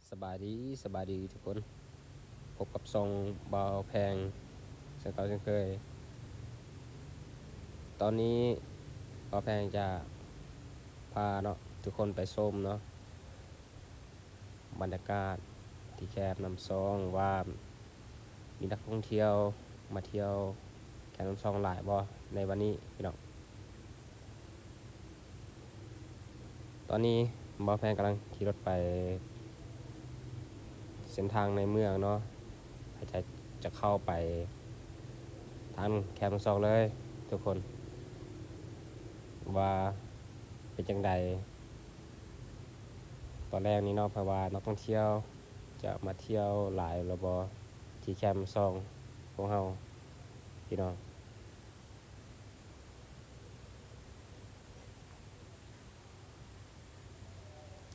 ສະບາຍດີ, ສະບາຍດີທຸກຄົນ, ພົບກັບຊ່ອງບ່າວແພງເຊັ່ນເກົ່າເຊັ່ນເຄີຍ. ຕອນນີ້ບ່າວແພງຈະພາເນາະ ທຸກຄົນໄປຊົມເນາະ ບັນຍາກາດທີ່ແຄມນ້ຳຊອງ ວ່າມີນັກທ່ອງທ່ຽວມາທ່ຽວແຄມນ້ຳຊອງຫຼາຍບໍ່ໃນວັນນີ້ພີ່ນ້ອງ. ຕອນນີ້ບ່າວແພງກຳລັງຂີ່ລົດໄປເສັ້ນທາງໃນເມືອງເນາະ, ຈະ ຈະເຂົ້າໄປທາງແຄມນ້ຳຊອງເລີຍທຸກຄົນ ວ່າເປັນຈັ່ງໃດຕອນແລກນີ້ເນາະ, ເພາະວ່ານັກທ່ອງທ່ຽວຈະມາທ່ຽວຫຼາຍຫຼືບໍ່ທີ່ແຄມນ້ຳຊອງຂອງເຮົາພີ່ນ້ອງ.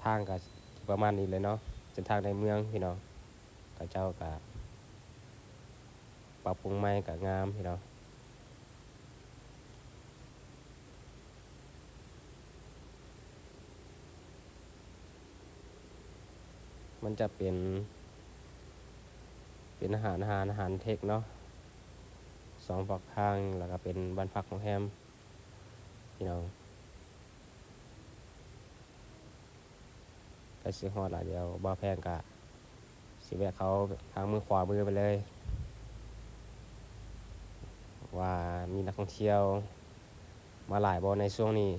ທາງກໍຊິປະມານນີ້ແຫຼະເນາະ, ເສັ້ນທາງໃນເມືອງພີ່ນ້ອງ. ເຂົາເຈົ້າກໍປັບປຸງໃໝ່ກໍງາມພີ່ນ້ອງ. ມັນຈະເປັນ ເປັນຮ້ານອາຫານ ຮ້ານເທັກເນາະ ສອງປາກທາງ, ແລ້ວກໍເປັນບ້ານພັກໂຮງແຮມພີ່ນ້ອງ. ໃກ້ຊິຮອດລະ, ດຽວບ່າວແພງກະຊິແວະເຂົ້າທາງມືຂວາມືໄປເລີຍ ວ່າມີນັກທ່ອງທ່ຽວມາຫຼາຍບໍ່ໃນຊ່ວງນີ້,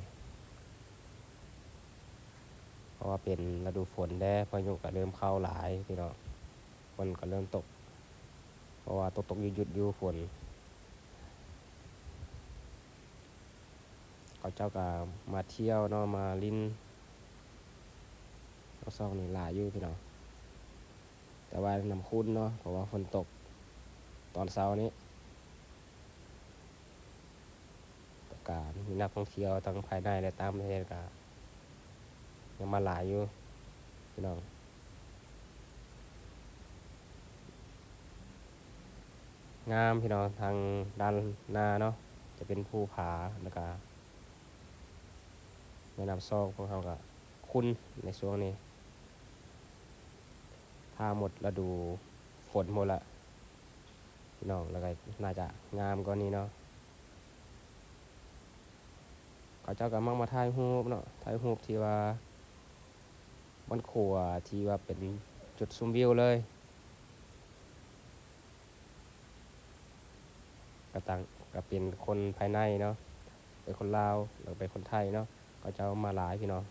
ເພາະວ່າເປັນລະດູຝົນແດ່, ພາຍຸກະເລີ່ມເຂົ້າຫຼາຍພີ່ນ້ອງ, ຝົນກະເລີ່ມຕົກ ເພາະວ່າຕົກໆຢຸດໆຢູ່ຝົນ. ເຂົາເຈົ້າກໍມາທ່ຽວເນາະ, ມາຫຼິ້ນ ຊ່ວງນີ້ຫຼາຍຢູ່ພີ່ນ້ອງ, ແຕ່ວ່ານ້ຳຂຸ່ນເນາະ ເພາະວ່າຝົນຕົກຕອນເຊົ້ານີ້. ແຕ່ກະມີນັກທ່ອງທ່ຽວທັງພາຍໃນ ແລະ ຕ່າງປະເທດກະຍັງມາຫຼາຍຢູ່ພີ່ນ້ອງ. ງາມພີ່ນ້ອງ, ທາງດ້ານໜ້າເນາະ ຈະເປັນພູຜາ ແລ້ວກະແມ່ນ້ຳຊອງຂອງເຮົາກະຂຸ່ນໃນຊ່ວງນີ້, ຖ້າໝົດລະດູຝົນໝົດລະ ພີ່ນ້ອງ, ແລ້ວກໍໜ້າຈະງາມກວ່ານີ້ເນາະ. ເຂົາເຈົ້າກໍມັກມາຖ່າຍຮູບເນາະ, ຖ່າຍຮູບທີ່ວ່າບ່ອນຂົວທີ່ວ່າເປັນຈຸດຊົມວິວເລີຍ. ກໍຕ່າງ ກໍເປັນຄົນພາຍໃນເນາະ, ເປັນຄົນລາວ ແລ້ວກໍເປັນຄົນໄທເນາະ, ເຂົາເຈົ້າມາຫຼາຍພີ່ນ້ອງ.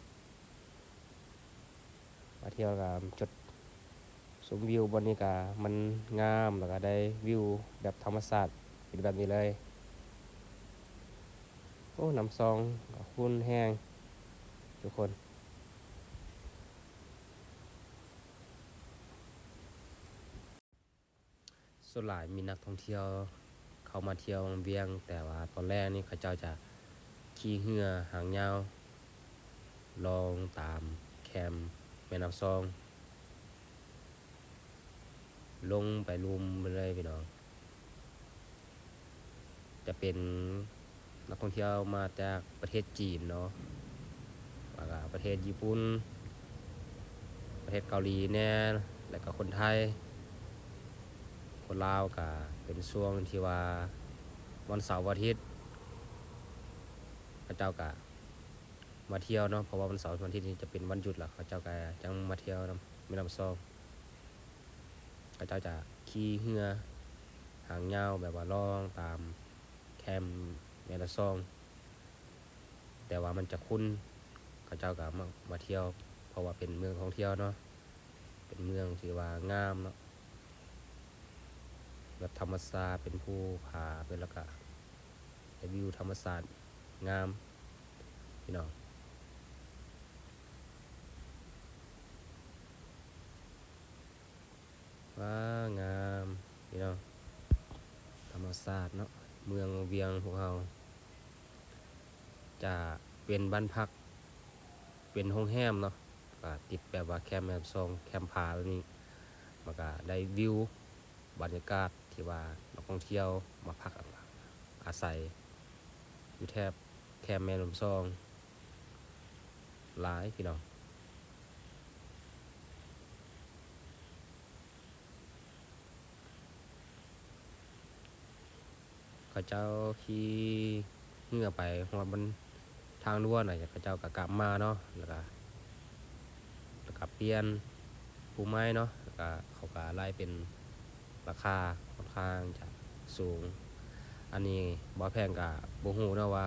ມາທ່ຽວກໍຈຸດຊົມວິວບ່ອນນີ້ກໍມັນງາມ, ແລ້ວກໍໄດ້ວິວແບບທຳມະຊາດເປັນແບບນີ້ເລີຍ. ໂອ້ ນ້ຳຊອງກໍຂຸ່ນແຮງທຸກຄົນ. ສ່ວນຫຼາຍມີນັກທ່ອງທ່ຽວເຂົ້າມາທ່ຽວວຽງ, ແຕ່ວ່າຕອນແລກນີ້ເຂົາເຈົ້າຈະຂີ່ເຮືອຫາງຍາວລ່ອງຕາມແຄມແມ່ນ້ຳຊອງ ລົງໄປລຸ່ມໄປເລີຍພີ່ນ້ອງ. ຈະເປັນນັກທ່ອງທ່ຽວມາຈາກປະເທດຈີນເນາະ, ແລ້ວກະປະເທດຍີ່ປຸ່ນ, ປະເທດເກົາຫຼີແດ່ ແລ້ວກະຄົນໄທ, ຄົນລາວ. ກະເປັນຊ່ວງທີ່ວ່າວັນເສົາວັນອາທິດ ເຂົາເຈົ້າກະມາທ່ຽວເນາະ, ເພາະວ່າວັນເສົາວັນອາທິດນີ້ຈະເປັນວັນຢຸດລະ, ເຂົາເຈົ້າກະຈັ່ງມາທ່ຽວນຳແມ່ນ້ຳຊອງ. ເຂົາເຈົ້າຈະຂີ່ເຮືອຫາງຍາວ ແບບວ່າລ່ອງຕາມແຄມແມ່ນ້ຳຊອງ, ແຕ່ວ່າມັນຈະຂຸ່ນ. ເຂົາເຈົ້າກໍມັກມາທ່ຽວ ເພາະວ່າເປັນເມືອງທ່ອງທ່ຽວເນາະ, ເປັນເມືອງທີ່ວ່າງາມເນາະ, ແບບທຳມະຊາດ, ເປັນພູຜາ, ເປັນ ແລ້ວກະໄດ້ວິວທຳມະຊາດງາມພີ່ນ້ອງ. ວ້າ ງາມພີ່ນ້ອງ, ທຳມະຊາດເນາະ. ເມືອງວຽງພວກເຮົາຈະເປັນບ້ານພັກ ເປັນໂຮງແຮມເນາະ, ກໍຕິດແບບວ່າແຄມແມ່ນ້ຳຊອງ ແຄມຜາແບບນີ້, ມັນກໍໄດ້ວິວບັນຍາກາດທີ່ວ່ານັກທ່ອງທ່ຽວມາພັກອາໄສຢູ່ແຖບແຄມແມ່ນ້ຳຊອງ ຫຼາຍພີ່ນ້ອງ. ເຈົ້າຂີ່ເຮືອໄປຮອດບ່ອນທາງດ່ວນ ແລ້ວເຂົາເຈົ້າກໍກັບມາເນາະ ແລ້ວກໍ ແລ້ວກໍປ່ຽນຜູ້ໃໝ່ເນາະ ແລ້ວກໍເຂົາກໍໄລ່ເປັນ ລາຄາຂ້ອນຂ້າງຈະສູງ. ອັນນີ້ບ່າວແພງກະບໍ່ຮູ້ເນາະວ່າ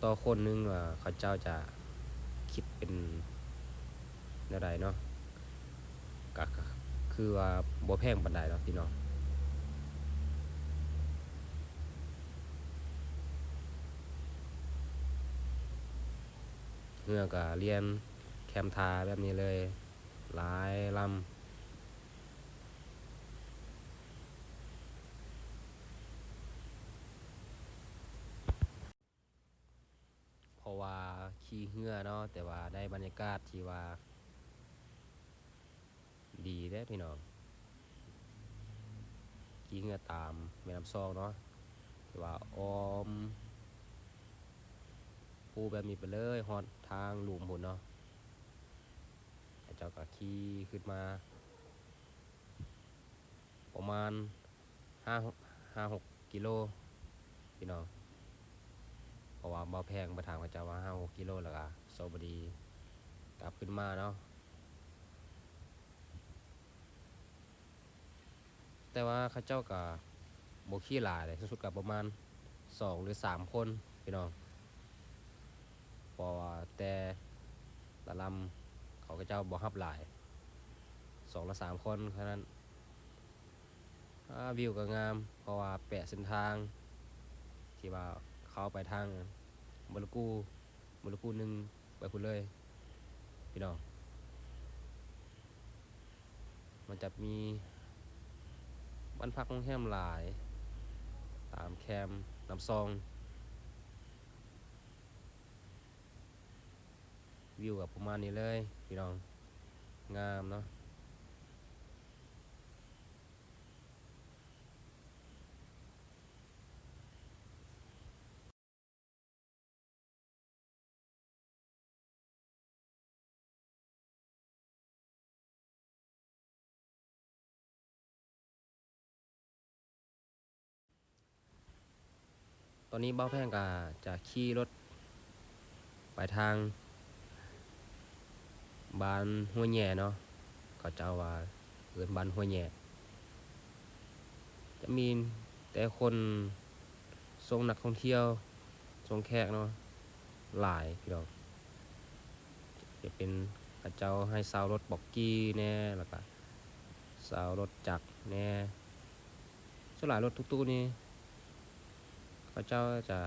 ຕໍ່ຄົນໜຶ່ງວ່າເຂົາເຈົ້າຈະຄິດເປັນແນວໃດເນາະ ກະ ກະຄືວ່າບໍ່ແພງປານໃດດອກພີ່ນ້ອງ. ເຮືອກະລຽນແຄມທ່າແບບນີ້ເລີຍ ຫຼາຍລຳ. ເພາະວ່າຂີ່ເຮືອເນາະ ແຕ່ວ່າໄດ້ບັນຍາກາດທີ່ວ່າດີເດ້ພີ່ນ້ອງ ຂີ່ເຮືອຕາມແມ່ນ້ຳຊອງເນາະ ທີ່ວ່າອ້ອມພູແບບນີ້ໄປເລີຍ ຮອດທາງລຸ່ມພຸ້ນເນາະ. ເຂົາເຈົ້າກໍຂີ່ຂຶ້ນມາປະມານຫ້າ ຫ້າຫົກກິໂລພີ່ນ້ອງ ເພາະວ່າບ່າວແພງໄປຖາມເຂົາເຈົ້າວ່າຫ້າຫົກກິໂລ ແລ້ວກໍສະບາຍດີກັບຂຶ້ນມາເນາະ. ແຕ່ວ່າເຂົາເຈົ້າກະບໍ່ຂີ່ຫຼາຍເດ້ ສູງສຸດກະປະມານສອງຫຼືສາມຄົນພີ່ນ້ອງ ເພາະວ່າແຕ່ລະລຳເຂົາເຈົ້າບໍ່ຮັບຫຼາຍ ສອງລະສາມຄົນເທົ່ານັ້ນ. ອາ ວິວກະງາມ ເພາະວ່າແປະເສັ້ນທາງທີ່ວ່າເຂົ້າໄປທາງໂມລະກູ ໂມລະກູໜຶ່ງໄປພຸ້ນເລີຍພີ່ນ້ອງ. ມັນຈະມີບ້ານພັກໂຮງແຮມຫຼາຍຕາມແຄມນ້ຳຊອງ. ວິວກໍປະມານນີ້ເລີຍພີ່ນ້ອງ ງາມເນາະ. ຕອນນີ້ບ່າວແພງກໍຈະຂີ່ລົດໄປທາງບ້ານຫ້ວຍແຫຍ່ເນາະ ເຂົາເຈົ້າວ່າເອີ້ນບ້ານຫ້ວຍແຫຍ່ ຈະມີແຕ່ຄົນ ສົ່ງນັກທ່ອງທ່ຽວ ສົ່ງແຂກເນາະ ຫຼາຍພີ່ນ້ອງ. ຈະເປັນເຂົາເຈົ້າໃຫ້ເຊົ່າລົດບອກກີ້ແດ່ ແລ້ວກະເຊົ່າລົດຈັກແດ່. ສ່ວນຫຼາຍລົດຕຸກໆນີ້ ເຂົາເຈົ້າຈະ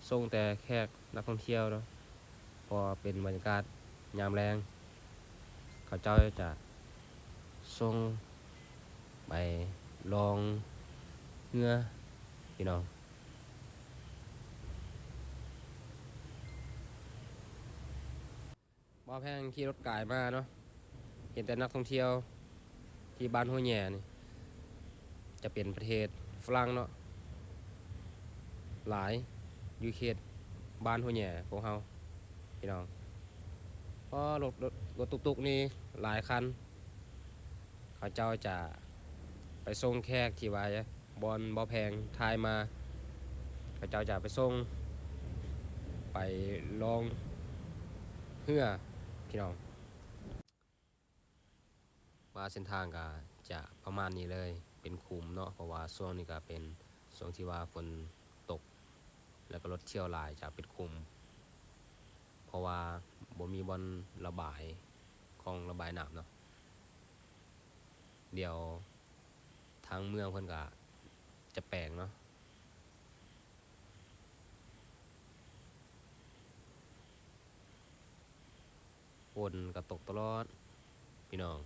ສົ່ງແຕ່ແຂກນັກທ່ອງທ່ຽວເນາະ ເພາະວ່າເປັນບັນຍາກາດຍາມແລງ ເຂົາເຈົ້າຈະສົ່ງໄປລ່ອງເຮືອພີ່ນ້ອງ. ບ່າວແພງຂີ່ລົດກາຍມາເນາະ ເຫັນແຕ່ນັກທ່ອງທ່ຽວທີ່ບ້ານຫ້ວຍແຫຍ່ນີ້ ຈະເປັນປະເທດຝຣັ່ງເນາະ ຫຼາຍຢູ່ເຂດບ້ານຫ້ວຍແຫຍ່ພວກເຮົາພີ່ນ້ອງ. ເພາະລົດ ລົດ ລົດຕຸກໆນີ້ຫຼາຍຄັນ ເຂົາເຈົ້າຈະໄປສົ່ງແຂກທີ່ວ່າບ່ອນບ່າວແພງຖ່າຍມາ ເຂົາເຈົ້າຈະໄປສົ່ງໄປລ່ອງເຮືອພີ່ນ້ອງ. ວ່າເສັ້ນທາງກະຈະປະມານນີ້ເລີຍ ເປັນຂຸມເນາະ ເພາະວ່າຊ່ວງນີ້ກະເປັນຊ່ວງທີ່ວ່າຝົນຕົກ ແລ້ວກະລົດທ່ຽວຫຼາຍຈະເປັນຂຸມ ເພາະວ່າບໍ່ມີບ່ອນລະບາຍ ຄອງລະບາຍນ້ຳເນາະ. ດຽວທາງເມືອງເພິ່ນກະຈະແປງເນາະ. ຝົນກະຕົກຕະຫຼອດພີ່ນ້ອງ.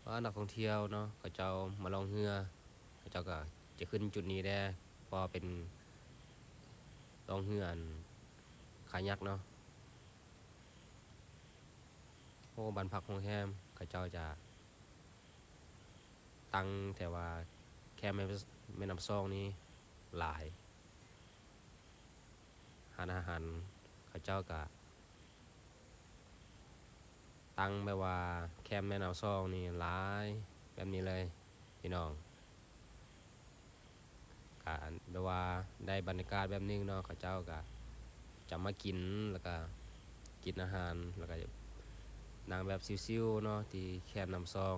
ວ່ານັກທ່ອງທ່ຽວເນາະ ເຂົາເຈົ້າມາລ່ອງເຮືອ ເຂົາເຈົ້າກະຈະຂຶ້ນຈຸດນີ້ແດ່ ເພາະວ່າເປັນລ່ອງເຮືອອັນຄາຍັກເນາະ. ໂອ້ ບ້ານພັກໂຮງແຮມເຂົາເຈົ້າຈະຕັ້ງແຕ່ວ່າແຄມແມ່ ແມ່ນ້ຳຊອງນີ້ຫຼາຍ. ຮ້ານອາຫານເຂົາເຈົ້າກະຕັ້ງແບບວ່າແຄມແມ່ນ້ຳຊອງນີ້ຫຼາຍແບບນີ້ເລີຍພີ່ນ້ອງ. ການແບບວ່າໄດ້ບັນຍາກາດແບບໜຶ່ງເນາະ ເຂົາເຈົ້າກະຈະມາກິນ ແລ້ວກະກິນອາຫານ ແລ້ວກະນັ່ງແບບຊິວໆເນາະ ທີ່ແຄມນ້ຳຊອງ.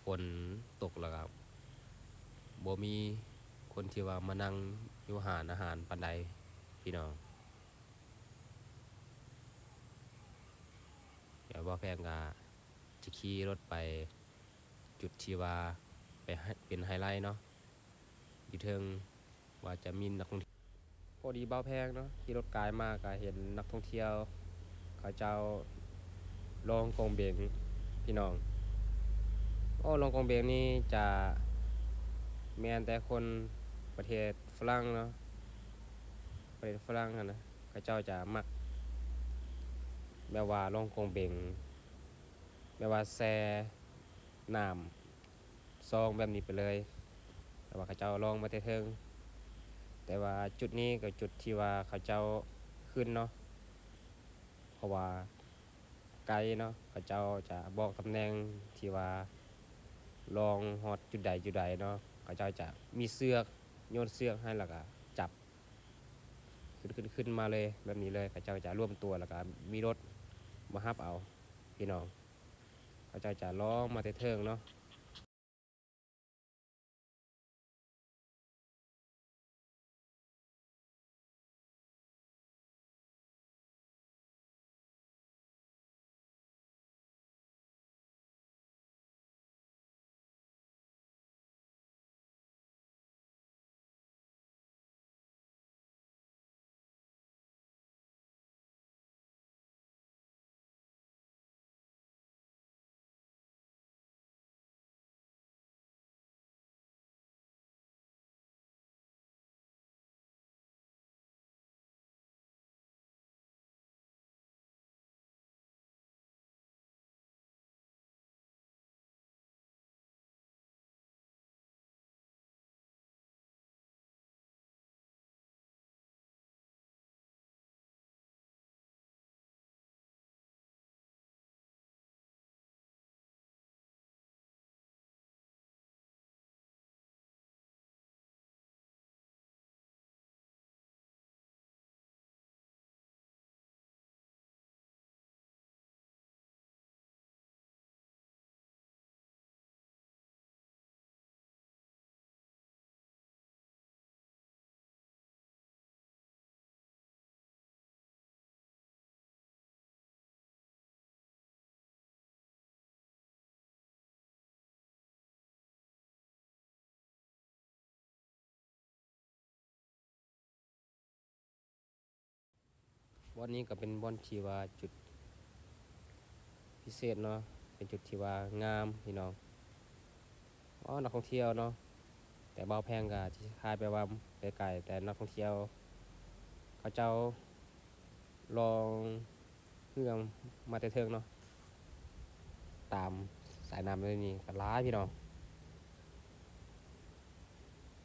ຝົນຕົກແລ້ວກະບໍ່ມີຄົນທີ່ວ່າມານັ່ງຢູ່ຮ້ານອາຫານປານໃດພີ່ນ້ອງ. ດຽວບ່າວແພງກະຈະຂີ່ລົດໄປຈຸດທີ່ວ່າໄປໃຫ້ ເປັນໄຮໄລເນາະ ຢູ່ເທິງວ່າຈະມີນັກທ່ອງທ່ຽວ. ພໍດີບ່າວແພງເນາະ ຂີ່ລົດກາຍມາກະເຫັນນັກທ່ອງທ່ຽວເຂົາເຈົ້າຮ້ອງກອງເບັງພີ່ນ້ອງ. ໂອ້ ຮ້ອງກອງເບັງນີ້ຈະແມ່ນແຕ່ຄົນປະເທດຝຣັ່ງເນາະ ປະເທດຝຣັ່ງຫັ້ນນະ ເຂົາເຈົ້າຈະມັກແບບວ່າຮ້ອງກອງເບັງ ແບບວ່າແຊ່ນ້ຳຊອງແບບນີ້ໄປເລີຍ ແຕ່ວ່າເຂົາເຈົ້າລ່ອງມາແຕ່ເທິງ. ແຕ່ວ່າຈຸດນີ້ກໍຈຸດທີ່ວ່າເຂົາເຈົ້າຂຶ້ນເນາະ ເພາະວ່າໄກເນາະ ເຂົາເຈົ້າຈະບອກຕຳແໜ່ງທີ່ວ່າລ່ອງຮອດຈຸດໃດຈຸດໃດເນາະ ເຂົາເຈົ້າຈະມີເຊືອກ ໂຍນເຊືອກໃຫ້ ແລ້ວກໍຈັບ ຂຶ້ນ ຂຶ້ນ ຂຶ້ນມາເລີຍ ແບບນີ້ເລີຍ. ເຂົາເຈົ້າຈະລວມຕົວ ແລ້ວກະມີລົດມາຮັບເອົາພີ່ນ້ອງ. ເຂົາເຈົ້າຈະລ່ອງມາແຕ່ເທິງເນາະ. ບ່ອນນີ້ກໍເປັນບ່ອນທີ່ວ່າຈຸດພິເສດເນາະ ເປັນຈຸດທີ່ວ່າງາມພີ່ນ້ອງ. ອໍ ນັກທ່ອງທ່ຽວເນາະ ແຕ່ບ່າວແພງກໍຊິຖ່າຍໄປວ່າໄກໆ ແຕ່ນັກທ່ອງທ່ຽວເຂົາເຈົ້າລ່ອງເຮືອມາແຕ່ເທິງເນາະ ຕາມສາຍນ້ຳນີ້ກໍຫຼາຍພີ່ນ້ອງ.